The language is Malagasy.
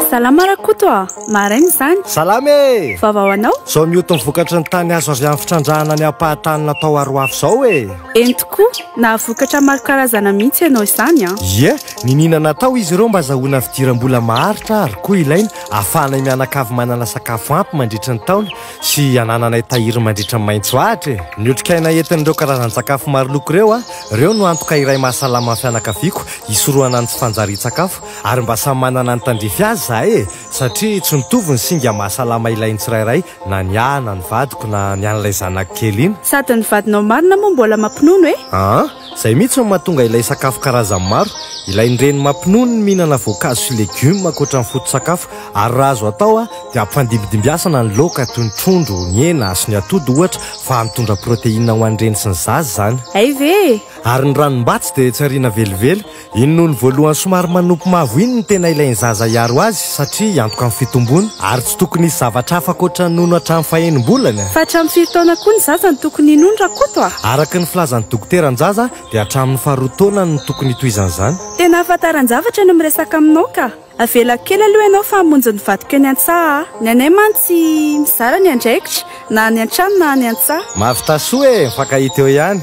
Salama Rakoto a! Maraina izany. Salama e! Vaovao anao? Izao mioty ny vokatry ny tany azo avy amin'ny fitrandrahana ny ampahan-tany natao aro afo izao e! Eny tokoa, nahavokatra maro karazana mihitsy ianao izany an! Ie, niniana natao izy ireo mba azahoana fidiram-bola maharitra ary koa ilaina ahafahanay mianakavy manana sakafo ampy mandritra ny taona sy hanananay tahiry mandritra ny maitso ahitra e! Ny otrikaina entin'ireo karazan-tsakafo maro loko ireo a, ireo no antoka iray mahasalama ny fianakaviako hisorohana ny tsy fanjarian-tsakafo ary mba samy manana ny tandrify azy izahay e! Satria tsy mitovy ny singa mahasalama ilain'ny tsirairay na ny ahy na ny vadiko na ny an'ilay zanako kely iny. Sady ny vadinao marina moa mbola mampinono e! Aa! Izay mihitsy no mahatonga ilay sakafo karazany maro. Ilain'ny reny mampinono ny mihinana voankazo sy legioma ankoatra ny foto-tsakafo ary raha azo atao dia ampifandimbidimbiasana ny laoka toy ny trondro, ny hena sy ny atody ohatra fa mitondra protéine ho an'ny reny sy ny zaza izany. Hay ve e! Ary ny ranom-batsy dia tsy ariana velively. Iny nono voalohany somary manopy mavo iny no tena ilain'ny zaza hiaro azy satria hiantoka ny fitombony ary tsy tokony hisy zavatra hafa ankoatra ny nono hatramin'ny fahenim-bolany. Fa hatramin'ny firy taona koa ny zaza no tokony hinono Rakoto a? Araka ny filazan'ny dokoteran-jaza dia hatramin'ny faharoa taonany no tokony hitohizan'izany. Tena ahafantaran-javatra ny miresaka aminao ka! Avelako kely aloha ianao fa hamonjy ny vadiko eny an-tsaha aho. Ny anay mantsy mizara ny andraikitra, na any an-trano na any an-tsaha. Mahavita soa e! Mifankahita eo ihany.